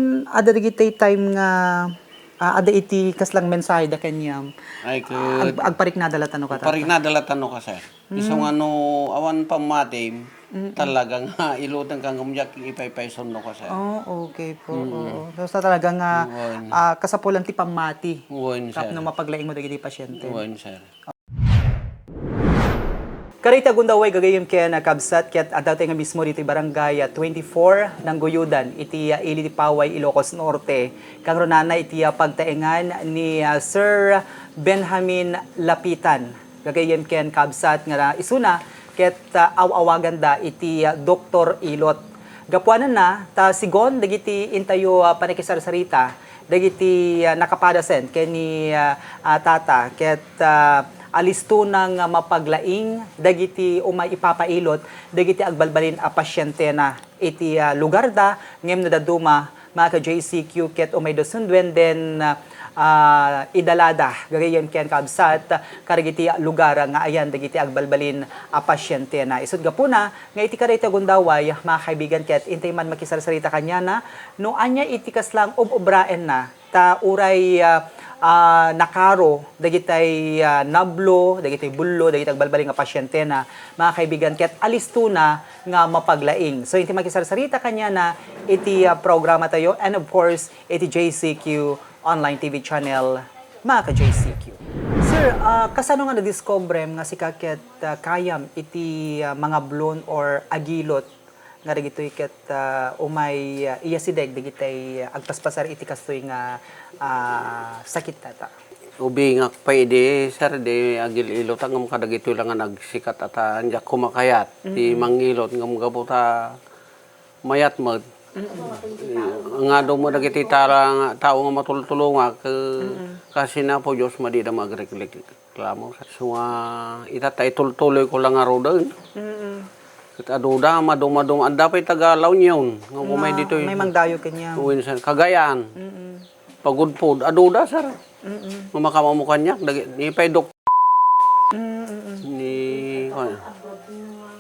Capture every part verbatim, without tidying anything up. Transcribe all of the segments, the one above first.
Adda dagiti time nga, ah, adda iti kaslang mensaheda kaniam. Ay, ket ag-, agpariknada latta no kata. Agpariknada latta no ka, sir. Isu nga no awan pammatim, talaga nga ilutenka ngem diak ipaypayson no ka, sir. Oh, okay po. Oo. So, sa talaga nga, ah, kasapulan ti pammati. Wen, sir. Tapno mapaglaingmo dagiti pasyente. Wen, sir. Karit a gundaway gagayyem ken a kabsat, ket adda tayo nga mismo ditoy barangay, ah, twenty-four, Nanggoyodan, iti, ah, ili ti Paway, Ilocos Norte. Kangrunana iti, ah, pagtaengan ni, ah, Sir Benjamin Lapitan. Gagayyem ken kabsat nga isuna ket, ah, aw-awaganda iti, ah, Doktor Ilot. Gapuananna, ta sigon dagiti intayo, ah, panakisarsarita, dagiti, ah, nakapadasen ken ni, ah, ah, tata ket, ah, alistona nga mapaglaing dagiti umay ipapailot dagiti agbalbalin a pasientena iti, ah, lugarda ngem no dadduma, mga ka-J C Q, ket umayda sunduen den, ah, idalada gagayyem ken kabsat kadagiti lugar nga ayan dagiti agbalbalin a pasientena. Isut' gapuna nga iti kadaytoy a gundaway, mga kaibigan, ket intay man makisarsarita kaniana no ania iti kaslang ob-obraenna, ta uray, ah, ah, nakaro dagitay, ah, nablo, dagitay bullo, dagitay agbalbalin nga pasientena, mga kaibigan, ket alistona nga mapaglaing. So, inti makisarsarita kaniana iti, ah, programatayo and of course, iti J C Q online T V channel, mga ka-J C Q. Sir, ah, kasano nga nadiskubrem nga sika ket, ah, kayam iti, ah, mangablon or agilot nga dagitoy ket, ah, umay, ah, iyasideg dagitay, ah, agpaspasar iti kastoy nga, ah, sakit, tata? Ubingak pay idi, sir, di agil-ilot ngem kadagitoy la nga nagsikat a ta, diak kumakayat ti mangilot ngem gapu ta mayat met. Nga adu met dagiti tara-, tao nga matultulongak, eh, kasi na po Dios madida magriklik. Reklamo. Isu nga ita ta itultuloyko la ngaruden. Mm. Ket aduda, madum-, madum-, adda pay taga La Union nga umay ditoy. May mangdayo kaniam. Wen, sir, Cagayan. Mm. Pagudpod, aduda, sir. Mm. Nga makam-ammo kaniak, dagi-, ni pay dok-, mm, mm, mm, ni, kuan.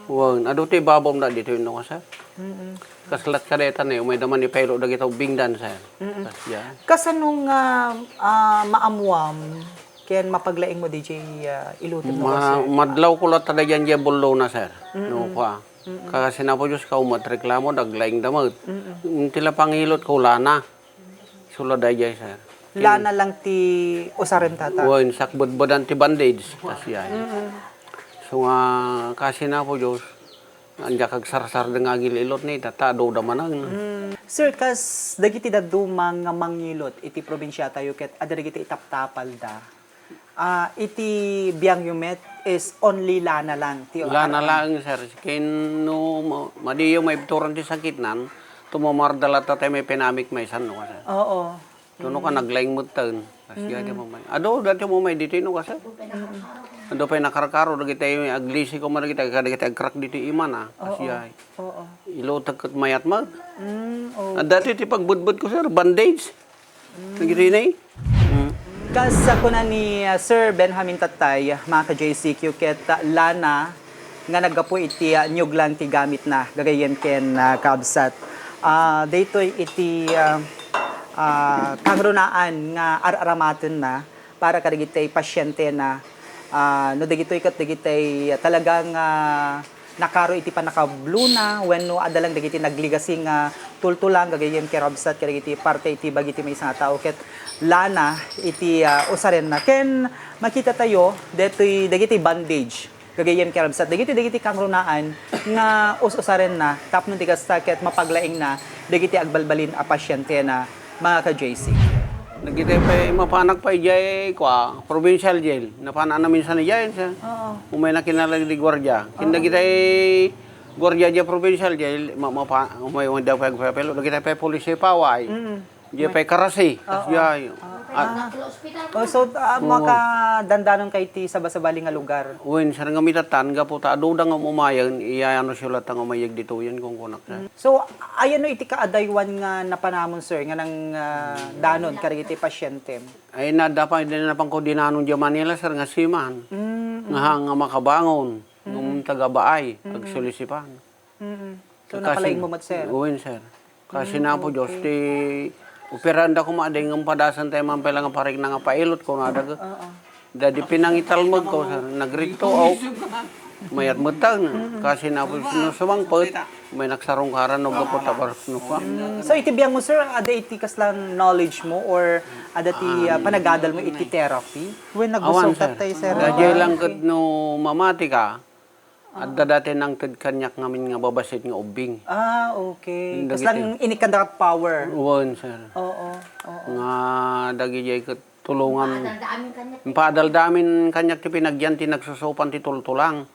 Wen, adu ti babom da ditoy no, sir. Mm. Kaslat kadayta ni, umayda man ipaylo dagita ubbingdan, sir. Mm. Kasdiay. Kasano nga, ah, maammuam ken mapaglaingmo diay, ah, ilutem no, sir? Madlawko latta daydiay bullona, sir. Mm. No, kua. Mm. Kasi na po Dios, kao met reklamo, daglaingda met. Mm. Ti la pangilotko, lana. Isu la daydiay, sir. Lana lang ti usaren, tata? Wen, sakbedbedan ti bandage, kasdiay. Mm. Isu nga, kasi na po Dios, diak agsarsardeng nga agil-ilot ni, tata, aduda manen. Mm. Sir, kas dagiti dadduma nga mangilot iti probinsiatayo ket adda dagiti itaptapalda. Ah, iti biangyo met is only lana lang ti, lana lang, sir. Ken no ma-, madiyo maibturan ti sakitnan, tumamarda latta tay maipanamik maysan, no, sir? Oo. Tuno ka, mm, naglaing metten. Kasdiay ti umay. Adu, dati umay ditoy, no, kasi? Mm. Adu pay nakarkaro, dagiti aglisi ko man, dagiti, dagiti agkrak ditoy imana. Oo. Kasdiay. Oo. Ilutek ket mayat met. Mm, oo. Adda ti pagbedbedko, sir, bandage. Nagiti nay? Mm. Kas, ah, kuna ni, ah, Sir Benjamin Tatay, mga ka-J C Q, ket, ah, lana nga naggapu iti, ah, niuglang ti gamitna, gagayyem ken, ah, kabsat. Ah, daytoy iti, ah, ah, kangrunaan nga ar-aramatenna para kadagiti pasientena. Ah, no dagitoy ket dagiti, ah, talagang, ah, nakaro iti pannakablona wenno adda lang dagiti nagligasi nga tultulang gagayyem ken kabsat kadagiti parte iti bagi ti maysa nga tao ket lana iti, ah, usarenna. Ken makitatayo detoy dagiti bandage gagayyem ken kabsat dagiti, dagiti kangrunaan nga us-usarenna tapno ti kasta ket mapaglaingna dagiti agbalbalin a pasientena, mga ka-J C. Dagiti pay mapanak pay idiay, kua, provincial jail. Napanak naminsan idiay, sir. Oo. Umay na kinala di guardia. Ken dagiti guardia di provincial jail, ma-, mapa-, umay, umay daw pay agpapelo. Dagiti pay pulis ti paway. Mm. Di pay karasi. Oo. Kasdiay. Oo. Ah. Oh, so, ah, makadandanon kay ti sabasabali nga lugar. Wen, sir, nga mitatan, gapu ta, aduda nga umayen, iyayano siya latta nga umayeg ditoyen, kunkunak, sir. Mm. So, ayano iti kaadaywan nga napanamon, sir, nga nang, ah, danon kadagiti pasyente? Ay, nadda pay, di napanko dinanon di Manila, sir, nga siman. Mm, mm. Nga, nga makabangon, mm, ngem taga Baay, mm, agsulisipan. Mm. So, napalaing mo met, sir? Wen, sir. Kasi na po, Diyos, ti operaanda koma, di ngem padasan tayo man pala nga parikna nga pailot ko na daga. Oo. Dadi pinangitalmeg ko, sir. Nagritto, oh. Mayat metang. Kasi na po, sinusumangpet, may nagsarungkaran, no, gapu ta baros no pa. Mm, so, iti biang mo, sir, ada iti kaslang knowledge mo or ada ti, ah, panagadal mo iti therapy? When Awan, nagusog sir. Tatay, sir. Dajay lang ket no mamati ka, adda dati nangted kaniak ngamin nga babasit nga ubbing. Ah, okay. Yung Kaslang dagiti. Inikkan da power. Wen, sir. Oo, oo. Nga dagijay ket tulungan. Impaadalda amin kaniak. Impaadalda amin kaniak ti pinagyan ti nagsusupan ti tultulang.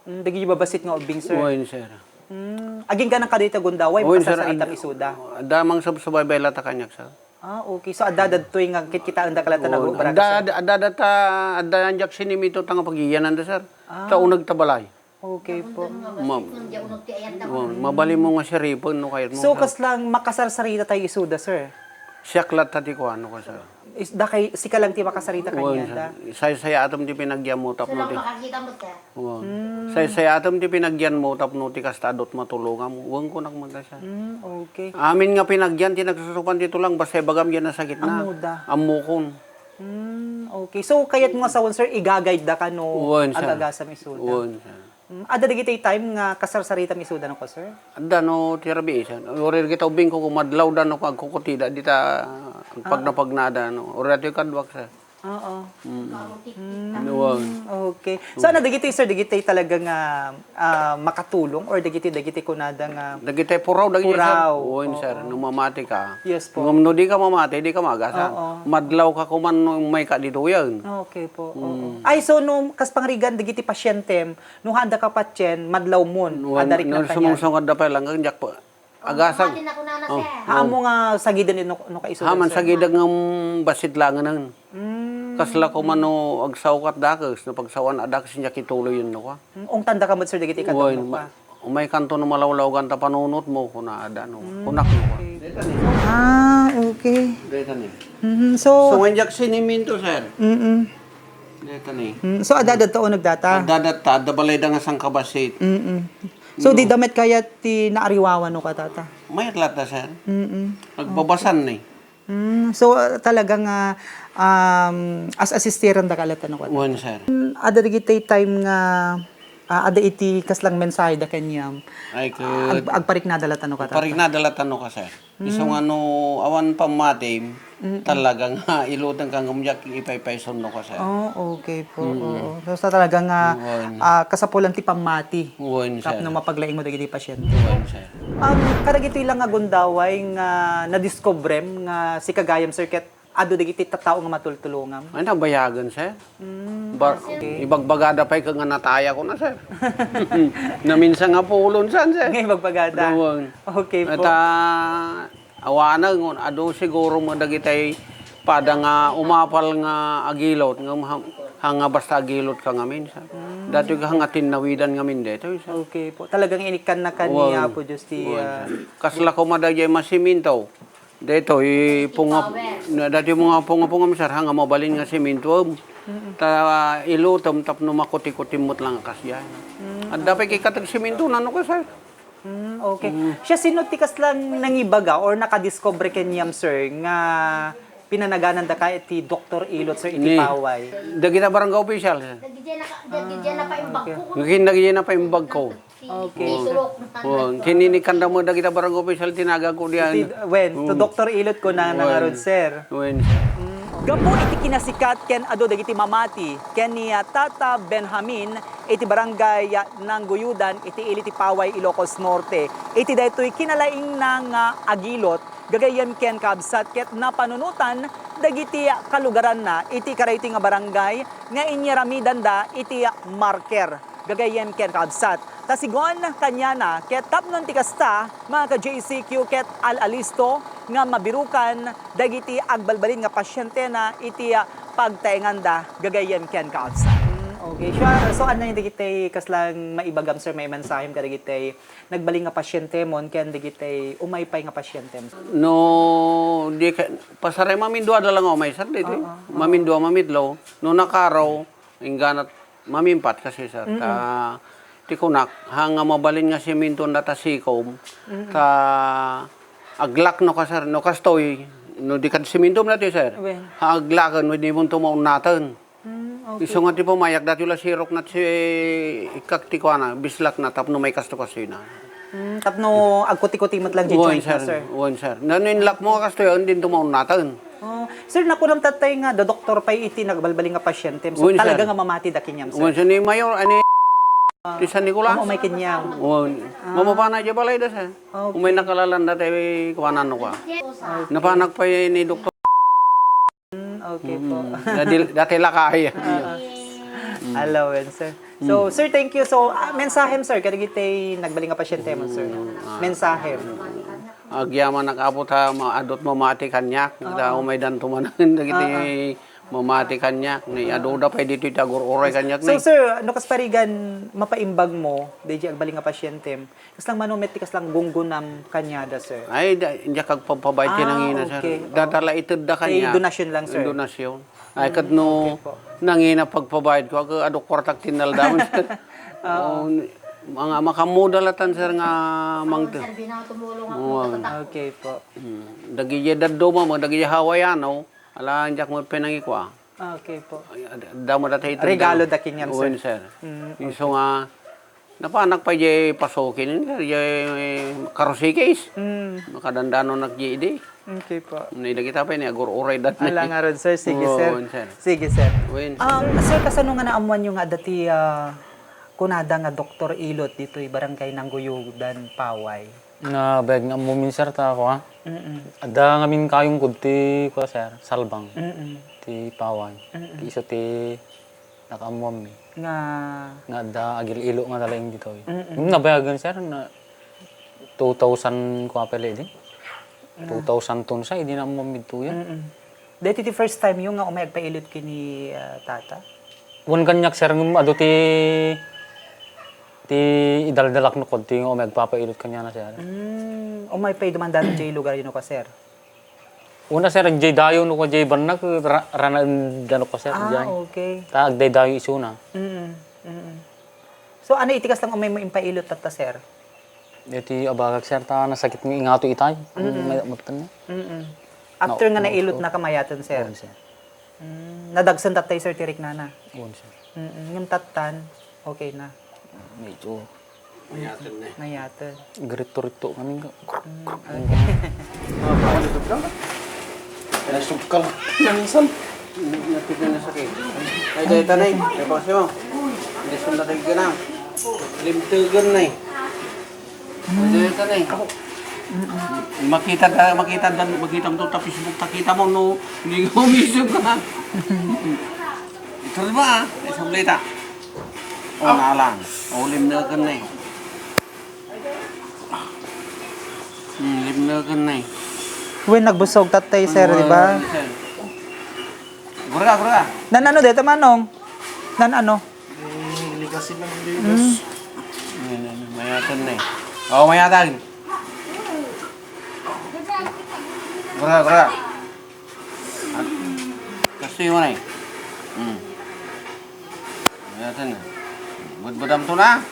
Mm, dagiti babasit nga ubbing, sir. Wen, sir. Mm, agingga kadi ta gundaway, Wen, sir. Makasarsaritam isuda. Adda mang subsubaybay lata kaniak, sir. Ah, okay. So, adda datoy nga kitkitaen da kalata Oo, nagubra, adda, sir. Adda, adda, adda, adda yan diak sinimento ta nga pagiyananda, sir. Ah. Ta uneg ta balay. Okay po. Ma-, ma-, mabalin mo nga siripen no kayat mo. So, kaslang makasarsarita tayo isuda, sir? Siak latta ti kuano ka, sir. Is, da kay, sika lang ti makasarita Wen, kaniada? Sir. Saysayaatem ti pinagyan mo tapno ti. Makakita mo, sir. Wen. Hmm. Saysayaatem ti pinagyan mo tapno ti kasta adut matulongam. Wen ko nakmata, sir. Hmm, okay. Amin nga pinagyan ti nagsusupan ti tulang, basta ibagam diyan nasakit na. Ammoda. Ammokon. Hmm, okay. So, kayat mo nga sawen, sir, igagayda ka no Wen, sir. Agagasam isuda? Wen, sir. Hmm, adda dagiti time nga kasarsaritam isuda no ko, sir? Adda no, ti rabii, sir. Uri dagiti ubbing ko, kumadlaw da no, agkukutida, dita, Ah. pagnapagnada, no. Uri datoy kaduak, sir. Oo. Mm. Mm, Wen. Okay. So, ano, dagiti, sir, dagiti talaga nga, ah, makatulong or dagiti, dagiti kunada nga Dagiti puraw, dagiti, sir. Puraw. Wen, sir. Oo. No mamati ka. Yes po. Ngem no di ka mamati, di ka magasam. Oo. Madlaw ka kuman no may ka ditoyen. Okay po. Oo. Mm. Ay, so, no, kas pangrigan, dagiti pasientem, no handa ka patien, madlaw mon, Wen, handa rikna no kanian. Sumungsungad da pa lang, diak po. Agasag. Pati na kunana, Oh, sir. Haan mo nga sagiden no, no kaisudan, Haman sir. Sagiden nga basit langen. Mm. Kasla ko man no agsawkat dakes, no pagsawan a dakes, niya kituloy yun, no, kwa. Mm, ungtan da ka met, sir, dagiti Wen, ikadua, ma-, kwa. Umay kanto no malawlawgan ta panunot mo, kuna ada, no. Mm, Kunak, no, kwa. Okay. Ah, okay. Dayta ni. Mhm, so So, nga diak siniminto, sir. Mm-mm. Dayta ni. Mm, so, adda, adda ta uneg data? Adda, adda ta, adda balay da nga sangkabasit. Mm-mm. So, No. di da met kayat ti naariwawa no ka, tata? Mayat latta, sir. Mm-mm. Nagbabasan ni. Mm, so, ah, talaga nga, um, as-assistiran da ka latta no ka, tata? Wen, sir. Mm, adda dagiti time nga, ah, adda iti kaslang mensahe da kaniam. Ay, ket Ag-, agpariknada latta no ka, tata? Agpariknada latta no ka, sir. Isu nga no awan pammatim, Mm-mm. talaga nga ilutenka ngem diak ipaypaysunno ka, sir. Oh, okay po. Mm. Oo. So, sa talaga nga, Wen. ah, kasapulan ti pammati. Wen, sir. Tapno mapaglaing mo dagiti pasyente. Wen, sir. Um, kadagitoy lang nga gundaway nga nadiskubrem nga sika gayam, sir, ket adu dagiti tattao nga matultulongam? Ay, nabayagan, sir. Mm, Bar-, okay. Ibagbagada pay ket nga nataya ko na, sir. Naminsan nga pulon san, sir. Nga ibagbagada. Dawang. Okay po. At, ah, awanag, ngon, adu siguro mo dagitay pada nga umapal nga agilot, nga ha-, hanga basta agilot ka ngamin, sir. Mm. Dati ka hanga tinnawidan ngamin dito, sir. Okay po. Talagang inikkan na ka ni Wan. Apo Diyos ti, Wan, ah, sir. Kasla ko madagay masiminto. Daytoy, punga-, Power. na, daytoy mga punga-punga, sir, ha, nga mabalin nga simintuem. Mm. Ta, ilutem tapno makuti-kuti met lang a kasdiay. Mm, Adda pay okay. Kikatag siminto, nano ka, sir? Mm, okay. Mm. Siya, sino ti kaslang nangibaga or nakadiscover kaniam, sir, nga pinanagananda ka iti Doktor Ilot, sir, iti Ni, Paway? Dagita barangay official, sir. Dagiti na, dagiti na pa yung Ah, okay. bagko. Ngin dagiti na pa yung bagko. Okay, sir. Sulok. Oh, kininikanda mo dagita barangay official, tinagan ko diyan. Iti, wen, to Mm. Doktor Ilot ko na Wen. nangarod, sir. Wen. Mm. Gapu iti kinasikat ken adu dagiti mamati ken ni, ah, Tata Benjamin iti barangay, ah, Nangguyudan iti ili ti Paway, Ilocos Norte. Iti daytoy kinalaingna nga agilot, gagayyem ken kabsat ket napanunotan dagiti kalugaranna iti kadaytoy nga barangay nga inyaramidanda iti marker. Gagayyem ken kabsat. Ta sigun kaniana, ket tapno ti kasta, mga ka-J C Q ket al-alisto nga mabirukan dagiti agbalbalin nga pasientena iti, ah, pagtaenganda, gagayyem ken kabsat. Mm, okay. Sure. So, ania dagiti kaslang maibagam, sir, maimensahem kadagiti nagbalin nga pasientemon ken dagiti umay pay nga pasientem? No, di ka, pasaray mamindua da lang nga umay, sir, dito. Oo, oo. Mamindua, mamitlo. No, nakaraw, Ingganat mamimpat kasi, sir, Mm-mm. ta ti kunak, ha nga mabalin nga siminton data sikom, Mm-mm. ta Aglak no ka, sir, no kastoy, no di kad simindom dati, sir. Wen. Ha aglaken, wen di mo tumaunnaten. Hmm, okay. Isu nga ti pumayak, dati la sirok na ti ikkak ti kuana, bislak na, tapno may kasto-kastoy na. Hmm, tapno agkuti-kuti met lang di Wen, joint na, sir. sir. Wen, sir. Nano inlak mo nga kastoy, hindi tumaunnaten. Oh, sir, nakunam tatay nga, do doktor pay iti nagbalbali nga pasyente. So, Wen, sir. talaga nga mamati da kaniam, sir. Wen, sir, ni Mayor, ani, Ah. ti San Nicolas. Amo, may kaniam. Wen. Ah. Mamapana di balay da, sir. Okay. Umay nakalalan dati, kuanan no ka. Okay. Napanak pay ni doktor. Mm, okay po. Mm. Dati, dati lakay. Ah, ah. Mm. Allowance, sir. So, Mm. sir, thank you. So, ah, mensahem, sir, kadagiti nagbalin nga pasyente mo, sir. Mm, ah. Mensahem. Agyamanak, Apo, ta maadut mamati kaniak, ta Oo. umay danto manen dagiti Oo. mamati kaniak. Ni Oo. aduda pay ditoy ti agur-uray kaniak, So, ni. sir, no kas parigan, mapaimbag mo, daydi agbalin nga pasyente, Kaslang mano met ti kaslang gunggunam kaniada, sir? Ay, da, diak agpagpabayad ti Ah, nangina, sir. okay. Data la itedda Kay kaniak. donasyon lang, sir. Donasyon. Ay, ket no Okay po. nangina pagpabayad ko, ag-, adu kwartak tinnaldaman, sir. Oo. Oo, mga makamudalatan, sir, nga mangte-, Sir, binaw tumulong ako Oo. sa tatak. Okay po. Mm. Dagiti dadduma, mga dagiti Hawaiano, ala, diak mo pinangikua. Okay po. Ay, ad-, adda mo dati ito Regalo da. da kaniam, sir. Wen, sir. Mm, Isu okay. nga, napanak pay jay pasukin, sir, jay karusikis. Mm. Makadandano nak jay idi. Okay po. Ni dagita pay ni agur-uray dat. Ala nga ron, sir. Sige, sir. Wen, sir. Sige, sir. Wen, sir. Um, sir, kasano nga naammuanyo nga adda ti, ah, kunada nga Doktor Ilot ditoy Barangay Nanguyudan, Paway? Nga bayag nga ammomin, sir, ta, kua. Mm-mm. Adda ngamin kayong kud ti, kua, sir, Salbang. Mm-mm. Ti Paway. Mm-mm. Ti isu ti nakaammoanmi. Nga Nga adda agil-ilo nga talaing ditoy. Mm-mm. Ngem nabayagan, sir, na two thousand kua pala idi. Na. Two thousand two sa, idi naammoanmi ditoy. Mm-mm. Daytoy ti first time yo nga umay agpailot kini, ah, tata? Wen kaniak, sir, ngem adu ti, ti idaldalak no kua ti nga umay agpapailot kaniana, sir. Mm, umay pay dumandaan jay lugar yo no ka, sir? Una, sir, jay dayo no kua jay bannag, ra-, ranaen da no kua, sir, Ah, jay. okay. Ta agdaydayo isuna. Mm, mm. So, ano iti kaslang umay mo impailot tatta, sir? Iti abagak, sir, ta nasakit nga ingato itay. Ang Mm-mm. may-, matan niya. Mm-mm. After nga Na-, nailot na kamayaten, sir? Oo, sir. Mm, nadagsen tattay, sir, ti riknana? Oo, sir. Mm-mm. Ngem tattan, okay na? Medyo Mayaten na. Mayaten. Garitto-ritto kami nga. Mm, okay. Ay, sugkal. Yan, minsan. Napigil na sakit. Ay, dahil tanay. Kaya pa kasi mo. Hindi sila tayo ganang. Limtagan na eh. Ay, dahil tanay. Makita ka, makita dan, makita mo to sa Facebook, takita mo, no, hindi ko misog ka. Ito ba? Isang balita. O, nalang. O, limnagan na eh. Hmm, limnagan na eh. Wen, nagbusog tattay, sir, di ba? Wen, sir. Gura, gura. Nan ano dito, Manong? Nan ano? Eh, legacy ng Venus. Hmm. Ayan, ayan, mayatan na eh. O, mayatan. Gura, gura. Kastoy mo na eh. Hmm. Mayatan na. Budbudam to na.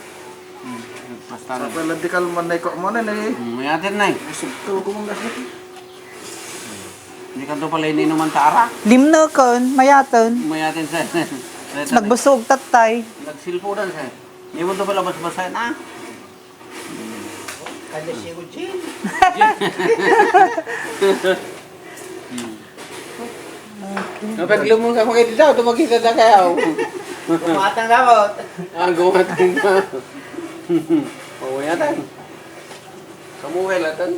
Hmm. Basta na. Sa pala di kalman na ikaw mo na eh. Hmm, mayatan na eh. Isip ko kung ang gasit. Hindi ka to pala ininuman ta ara. Limneken, mayatan. Mayatan sa. Nagbusog, tattay. Nagsilpudan sa. Hindi mo to pala basbasan, ah. Kanya si Eugene. Kapag lumong ka, makita daw, ito makita na kayo. Gumatang na po. Ah, gumatang na. Oo, yata. Kamu, Welatan.